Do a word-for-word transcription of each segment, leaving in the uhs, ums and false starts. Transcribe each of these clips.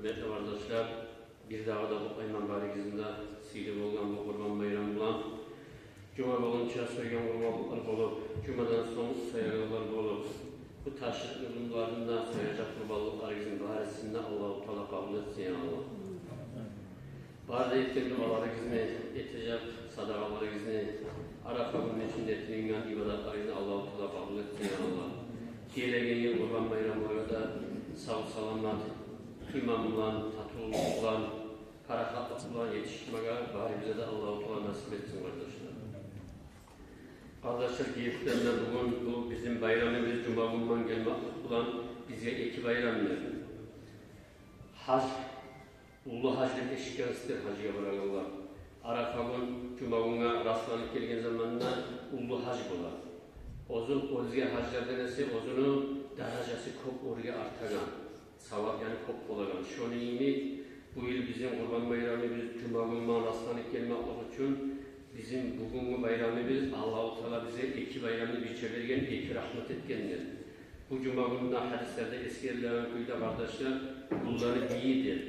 Гьюрметли къардашлар, бирдагъы да къутлайман барыгъызны да сыйлы болгъан бу Къурбан байрам булан. Жума болгъунча сойгъан къурбанлыкълар болуп, жумадан сонг соягъанлар болуп, бу ташрикъ гюнлеринде сояжакъ къурбанлыкъларыгъызны барысын да Аллагьу Таала къабул этсин, я Аллагь. Бары да этген дуаларыгъызны, этежек садагъаларыгъызны, Арафа гюнню ичинде этилинген ибадатларыгъызны Аллагьу Таала къабул этсин, я Аллагь. Гелеген йыл Къурбан байрамларына да сав-саламат, иман булан, татывлукъ булан, парахатлыкъ булан етишмеге барыбызгъа да Аллагьу Таала насип этсин, къардашлар. Къардашлар, гертиден де бугюн бу бизин байрамыбыз жума гюн булан гелмеклик булан бизге эки байрамдыр. Гьаж, уллу гьаж деп эшитгенсиздир, гьажгъа барагъанлар. Арафа гюн жума гюнге расланып гелген заманда уллу гьаж бола. Оьзю, оьзге гьажлардан эсе оьзюню даражасы кёп оьрге артагъан, савап яны кёп болагъан. Шону йимик, бу йыл бизин Къурбан байрамыбыз жума гюн булан расланып гелмеклик учун бизин бугюнгю байрамыбыз, Аллагьу Таала бизге эки байрамны бирче берген, эки рагьмат этгендир. Бу жума гюню де гьадислерде эсгерилеген кюйде, къардашлар, гюнлени бийидир.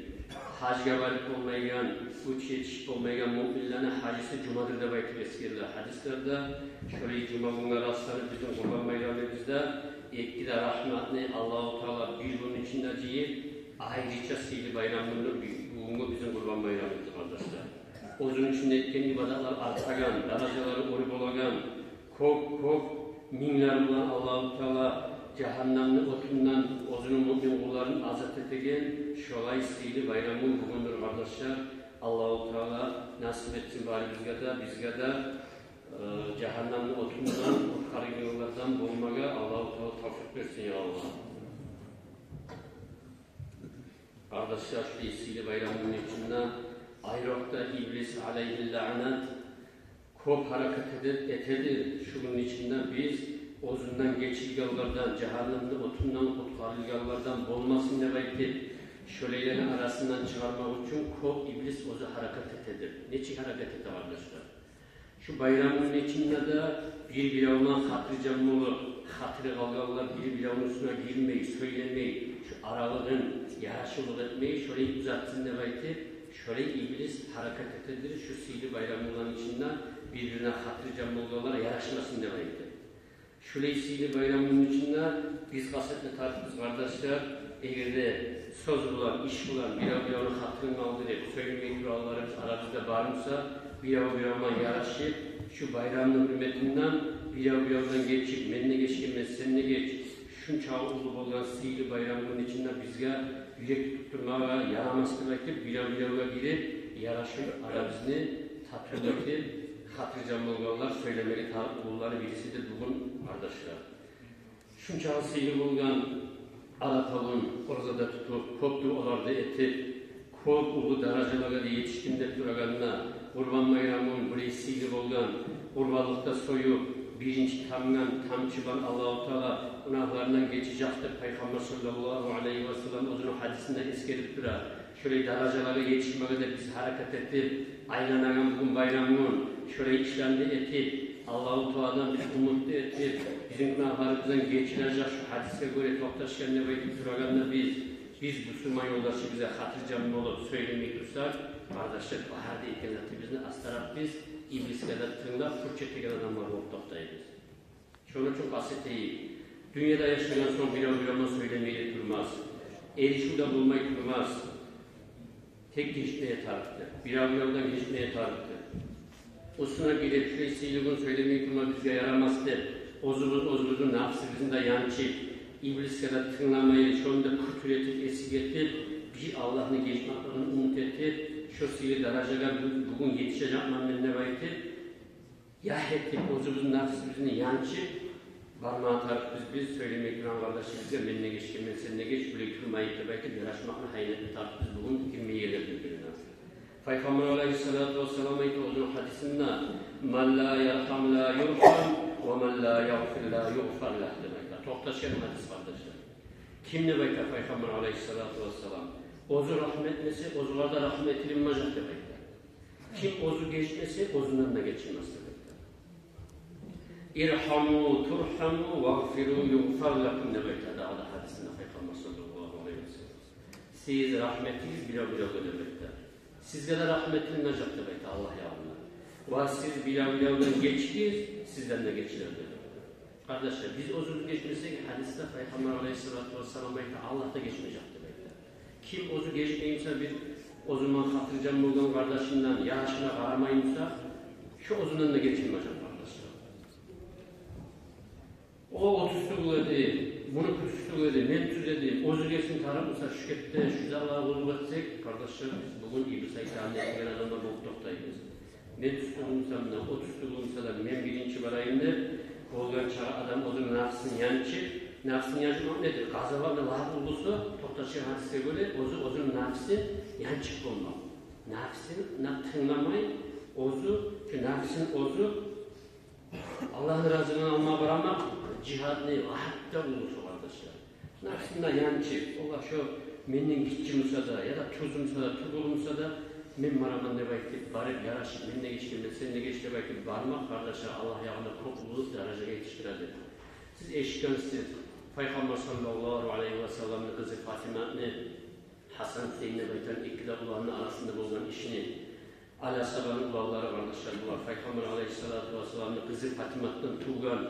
Гьажгъа барып болмайгъан, гюч етишип болмайгъан муъминлени гьажысы жумадыр деп айтып эсгериле гьадислерде. Шолай жума гюнге расланып бизин Къурбан байрамыбызда эки де рагьматны Аллагьу Таала бир гюнню ичинде жыйып, айрыча сыйлы байрам гюндюр бугюнгю бизин Къурбан байрамыбыз, къардашлар. Оьзюню ичинде этген ибадатлар артагъан, даражалары оьр болагъан, кёп-кёп минглер булан Аллагьу Таала жагьаннамны отундан оьзюню муъмин къулларын азат этеген шолай сыйлы байрам гюн бугюндюр, къардашлар. Аллагьу Таала насип этсин барыбызгъа да, бизге де, э, жагьаннамны отундан къутгъарылгъанлардан болмагъа Аллагьу Таала тавфикъ берсин, я Аллагь. Къардашлар, шу сыйлы байрам гюнню ичинде айрокъда иблис алайгьи лаънат кёп гьаракат эте-, этедир. Шу гюнню ичинде биз оьзюнден гечилгенлерден, жагьаннамны отундан къутгъарылгъанлардан болмасын деп айтып, шолайланы арасындан чыгъармакъ учун кёп иблис оьзю гьаракат этедир. Нечик гьаракат эте, къардашлар? Шу байрам гюнню ичинде де бир-биревню хатиржан болуп, хатири къалгъанлар бир-биревню уьстюне гирмей, сёйлемей, шу аралыгъын ярашывлукъ этмей, шолай узатсын деп айтып, шолай иблис гьаракат этедир, шу сыйлы байрам гюнлени ичинде бир-бирине хатиржан болгъанлар ярашмасын деп айтып. Шулай сыйлы байрам гюнню ичинде биз къаст этме тарыкъбыз, къардашлар, эгер де сёз булан, иш булан бирев-биревню хатирин къалдырып, сёйлемей турагъанларыбыз арабызда бар буса, бирев-бирев булан ярашып, шу байрамны гьюрметинден бирев-биревден гечип, мен де гечгенмен, сен де геч, шунчакъы уллу болгъан сыйлы байрам гюнню ичинде бизге юрек тутуп турмагъа ярамас деп айтып, бирев-биревге гирип, ярашып, арабызны татывлу этип, хатиржан болгъанлар сёйлемеге тарыкъ уллуланы бирисидир бугюн, къардашлар. Шунчакъы сыйлы болгъан Арафа гюн ораза да тутуп, кёп дуалар да этип, кёп уллу даражалагъа да етишдим деп турагъанда, Къурбан байрам гюн булай сыйлы болгъан, къурбанлыкъ да союп, биринчи тамгъан тамчы булан Аллагьу Таала гюнагьларындан гечежек деп Пайхаммар саллаллагьу алайгьи ва саллам оьзюню гьадисинде эсгерип тура. Шолай даражалагъа етишмеге де биз гьаракат этип, айланагъан бугюн байрам гюн, шолай ишлени де этип, Аллагьу Тааладан биз умут да этип, бизин гюнагьларыбыздан гечирежек шу гьадисге гёре токъташгъан деп айтып турагъанда биз, биз бусурман ёлдашыбызгъа хатиржан болуп сёйлемей турсакъ, къардашлар, бары да этген затыбызны астаракъ биз иблисге де тынглап, пуч этеген адамлар болуп токътайбыз. Шону учун къаст этейик. Дюньяда яшагъан сонг бирев-биревге сёйлемей де турмас. Эришив де болмай турмас. Тек гечмеге тарыкъдыр. Бирев-биревден гечмеге тарыкъдыр. Уьстюне гирип, шулай сыйлы гюн сёйлемей турма бизге ярамас деп, оьзюбюз, оьзюбюзню напсыбызны да янчып, иблисге де тынгламай, шону да кюлдюртюп, эсип этип, бир Аллагьны гечмеклигин умут этип, шо сыйлы даражагъа бу-, бугюн етишежекмен мен деп айтып, ягь этип, оьзюбюзню напсыбызны янчып бармагъа тарыкъбыз биз, сёйлемей турагъан къардашыбызгъа, мен де гечгенмен, сен де геч, булай турмайыкъ деп айтып, ярашмакъны гьайын этме тарыкъбыз бугюн гирмеге бир-бирине. Пайхаммар алайгьиссалату вассалам айта оьзюню гьадисинде: «Ман ла ярхам ла юрхам, ва ман ла ягъфир ла югъфар лагь», – деп айта. Токъташгъан гьадис, къардашлар. Ким деп айта Пайхаммар алайгьиссалату вассалам? Оьзю рагьму этмесе, оьзюне де рагьму этилинмежек деп айта. Ким оьзю гечмесе, оьзюнден де гечилмес деп айта. «Ирхаму турхаму, вагъфиру югъфар лакум», – деп айта дагъы да гьадисинде Пайхаммар саллаллагьу алайгьи ва саллам. Сиз рагьметигиз бирев-биревге деп айта. Сизге де рагьмет этилежек деп айта Аллагь ягъындан. Ва сиз бирев-биревден гечигиз, сизден де гечилер деп айта. Къардашлар, биз оьзюбюз гечмесек, гьадисде Пайхаммар алайгьиссалату вассалам айта, Аллагь да гечмежек деп айта. Ким оьзю гечмей буса бир оьзюнден хатиржан болгъан къардашындан, яшына къарамай буса, шо оьзюнден де гечилмежек, къардашлар. О тюз тюгюл эди, муну тюз тюгюл эди, мен тюз эдим, оьзю гечсин тарыкъ буса, шу гетди, шу затлагъа къуллукъ этсек, къардашлар, биз бугюн Иблис айтагъанны этеген адамлар болуп токътайбыз. Мен тюз тюгюл бусам да, о тюз тюгюл буса да, мен биринчи барайым деп, болгъан чакъы адам оьзюню напсын янчып, напсын янчмакъ недир? Къазаватны лап уллусу, токъташгъан гьадисге гёре, оьзю оьзюню напсын янчып болмакъ. Напсын, на-, тынгламай, оьзю, шу напсын оьзю Аллагьны разилигин алмагъа барамакъ жигьадны лап да уллусу, къардашлар. Напсына янчып, ола шо менден гиччи буса да, яда тюз буса да, тюгюл буса да, мен бараман деп айтып, барып ярашып, мен де гечгенмен, сен де геч деп айтып бармакъ, къардашлар, Аллагь ягъында кёп уллу даражагъа етишдире деп. Сиз эшитгенсиз, Пайхаммар саллаллагьу алайгьи васалламны къызы Фатиматны, Гьасан, Гьусейин деп айтагъан эки де уланны арасында болгъан ишни. Али асгьабаны уланлары, къардашлар, булар Пайхаммар алайгьиссалату вассаламны къызы Фатиматдан тувгъан,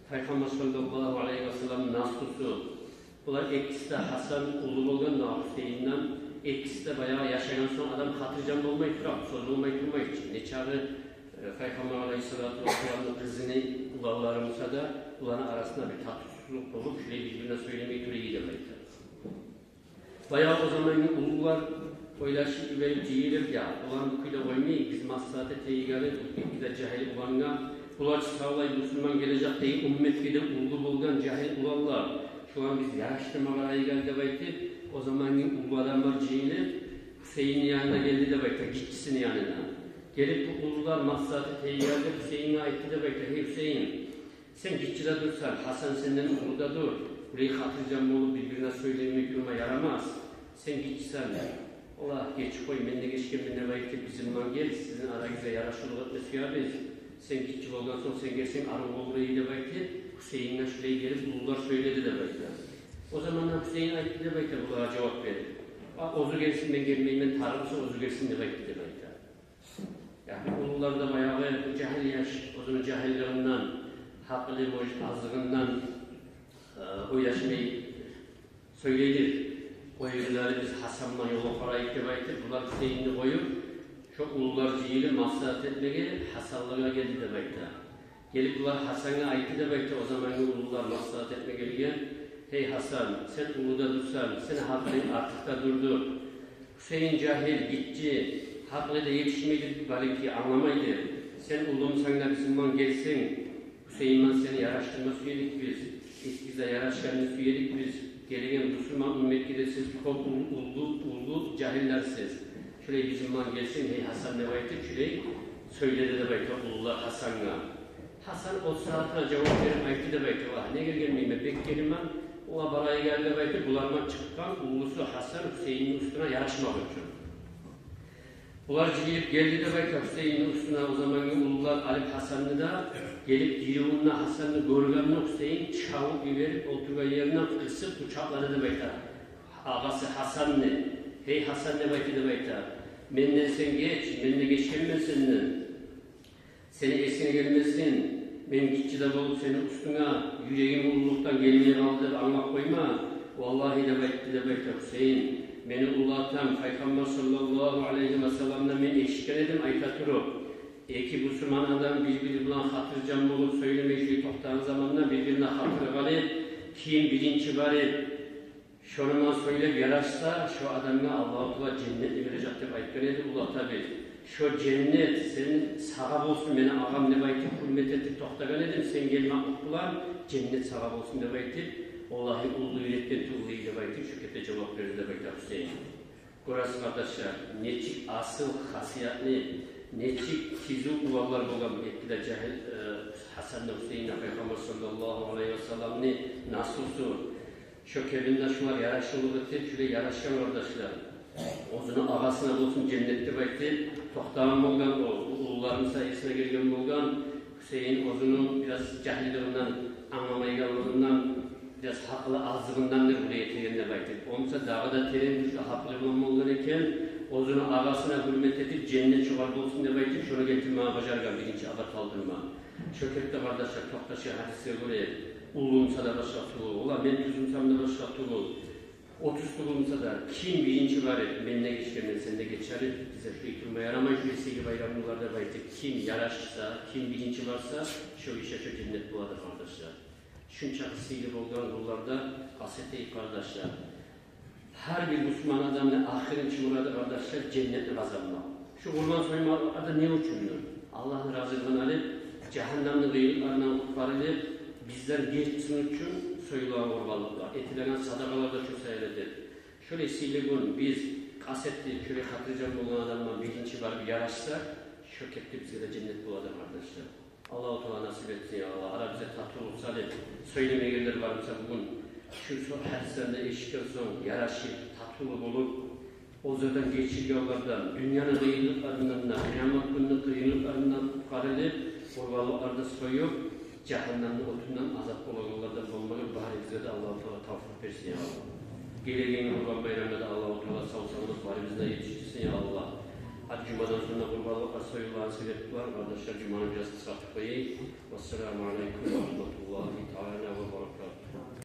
Пайхаммар саллаллагьу алайгьи васалламны наслусу. Булар экиси де, Гьасан уллу болгъан да Гьусейинден, экиси де баягъы яшагъан сонг адам хатиржан болмай тура, сёз болмай турмай чы. Нечакъы, э, Пайхаммар алайгьиссалату вассаламны къызыны уланлары буса да, буланы арасында бир татывсузлукъ болуп, шулай бир-бирине сёйлемей тура эди деп айта. Баягъы о замангъы уллулар ойлашып йиберип, жыйылып, я, буланы бу кюйде къоймайыкъ, биз маслагьат этейик гьали бу эки де жагьил улангъа. Булар чы савлай бусурман гележек деген умметге де уллу болгъан жагьил уланлар. Шуланы биз ярашдырмагъа къарайыкъ гьали деп айтып, о замангъы уллу адамлар жыйылып, Гьусейинни янына гелди деп айта, гиччисини янына. Гелип бу уллулар маслагьат этейик гьали деп Гьусейинге айтды деп айта: «Гьей, Гьусейин, сен гиччи де дюрсен, Гьасан сенден уллу да дюр. Булай хатиржан болуп, бир-бирине сёйлемей турма ярамас. Сен гиччисен. Ола, геч къой, мен де гечгенмен деп айтып, бизин булан гел, сизин арагъызда ярашывлукъ этме сюебиз. Сен гиччи болгъан сонг, сен гелсенг арив болур эди», — деп айтып, Гьусейинге шулай гелип уллулар сёйледи деп айта. О заманда Гьусейин айтды деп айта, булагъа жавап берип: «А, оьзю гелсин, мен гелмеймен, тарыкъ буса оьзю гелсин», — деп айтды деп айта. Яни уллулар да баягъы жагьил яш, оьзюню жагьиллигинден, гьакъылы, может, азлыгъындан, э, ойлашмай сёйлейдир. «Къой, биз Гьасанман ёлугъуп къарайыкъ», — деп айтып, булар Гьусейинни къоюп, шо уллулар жыйылып маслагьат этмеге Гьасанлагъа гелди деп айта. Гелип булар Гьасангъа айтды деп айта, о замангъы уллулар маслагьат этме гелген: «Гьей, Гьасан, сен уллу да дюрсен, сени гьакъылынг артыкъ да дюрдюр. Гьусейин жагьил, гиччи, гьакъылы да етишмейдир, балики, англамайдыр. Сен уллу бусанг да, бизин булан гелсенг, Гьусейинман сени ярашдырма сюе эдик биз. Экигиз де ярашгъанны сюе эдик биз. Гелеген бусурман умметге де сиз кёп ул-, уллу, уллу жагьиллерсиз. Шулай бизин булан гелсенг, гьей Гьасан», — деп айтып, шулай сёйледи деп айта уллулар Гьасангъа. Гьасан о сагьатда жавап берип айтды деп айта: «Вагь, неге гелмеймен, бек гелемен, ола, барайыкъ гьали», — деп айтып, булардан чыкъгъан уллусу Гьасан Гьусейинни уьстюне ярашмакъ учун. Булар жыйылып гелди деп айта Гьусейинни уьстюне о замангъы уллулар, алып Гьасанны да. Гелип гиревюнде Гьасанны гёргенде Гьусейин чабып йиберип, олтургъан еринден къысып къучакълады деп айта агъасы Гьасанны. «Гьей, Гьасан, — деп айтды деп айта, — менден сен геч, мен де гечгенмен сенден. Сени эсинге гелмесин, мен гиччи де болуп сени уьстюнге, юрегим уллулукъдан гелмей къалды деп англап къойма. Валлагьи, — деп айтды деп айта, — Гьусейин, мени уллу атам Пайхаммар саллаллагьу алайгьи васалламдан мен эшитген эдим айта туруп: эки бусурман адам бир-бири булан хатиржан болуп сёйлемей, шулай токътагъан заманда бир-бирине хатири къалып, ким биринчи барып шону булан сёйлеп ярашса, шо адамгъа Аллагьу Таала женнетни бережек деп айтгъан эди уллу атабыз. Шо женнет сен, сагъа болсун, мени агъам, деп айтып, гьюрмет этип токътагъан эдим, сен гелмеклик булан женнет сагъа болсун деп айтып, валлагьи, уллу юрекден тюгюл эди деп айтып, шо кепде жавап берди деп айта Гьусейин. Гёресиз, къардашлар, нечик асил хасиятлы, нечик тизив уланлар болгъан бу эки де жагьил, э, Гьасан да, Гьусейин де Пайхаммар саллаллагьу алайгьи васалламны наслусу. Шо кепинде шулар ярашывлукъ этип, шулай ярашгъан, къардашлар. Оьзюню агъасына болсун женнет деп айтып токътагъан болгъан о, бу уллулар буса эсине гелген болгъан. Гьусейин оьзюню бираз жагьиллигинден, англамайгъанлыгъындан, Бираз гьакъылы азлыгъындан да булай этеген деп айтып, онса дагъы да терен гючлю гьакъылы булан болгъан экен, оьзюню агъасына гьюрмет этип, женнет шогъар болсун деп айтып, шону гелтирмеге бажаргъан биринчи абат алдырма. Шо кепде, къардашлар, токъташгъан гьадисге гёре, уллумса да башгъа тюгюл, ола мен тюзюмсем де башгъа тюгюл, отуз тюгюлмюсе де, ким биринчи барып, менден гечген, мен сенден гечерим, бизге шулай турма ярамай, шулай сыйлы байрамлар деп айтып, ким ярашса, ким биринчи барса, шо гишиге шо женнет боладыр, къардашлар. Шунчакъы сыйлы болгъан гюнлерде къаст этейик, къардашлар. Гьар бир бусурман адамны ахырынчы мурады, къардашлар, женнетни къазанмакъ. Шу къурбан соймакъ да не учундур? Аллагьны разилигин алып, жагьаннемни къыйынлыкъларындан къутгъарылып, бизден гечсин учун союлагъан къурбанлыкълар, этилеген садакъалар да шо саялыдыр. Шолай сыйлы гюн биз къаст этип, шолай хатиржан болгъан адамдан биринчи барып ярашсакъ, шо кепде бизге де женнет боладыр, къардашлар. Аллагьу Таала насип этсин, я Аллагь. Арабызда татывлукъ салып сёйлемегенлер бар буса, бугюн шу со-, гьадислени эшитген сонг, ярашып, татывлу болуп, оьзлерден гечиргенлерден, дюньяны къыйынлыкъларындан да, къыямат гюнню къыйынлыкъларындан къутгъарылып, къурбанлыкъланы союп, жагьаннемни отундан азат болагъанлардан болмагъа барыбызгъа да Аллагьу Таала тавфикъ берсин, я Аллагь. Гелеген Къурбан байрамда да Аллагьу Таала сав-саламат барыбызны да етишдирсин, я Аллагь. Гьар жумадан сонг къурбанлыкълар союлагъан себеп булан, къардашлар, жуманы бираз къысгъартып къояйыкъ. Вассаламу алейкум ва рагьматуллагьи таала ва баракатугь.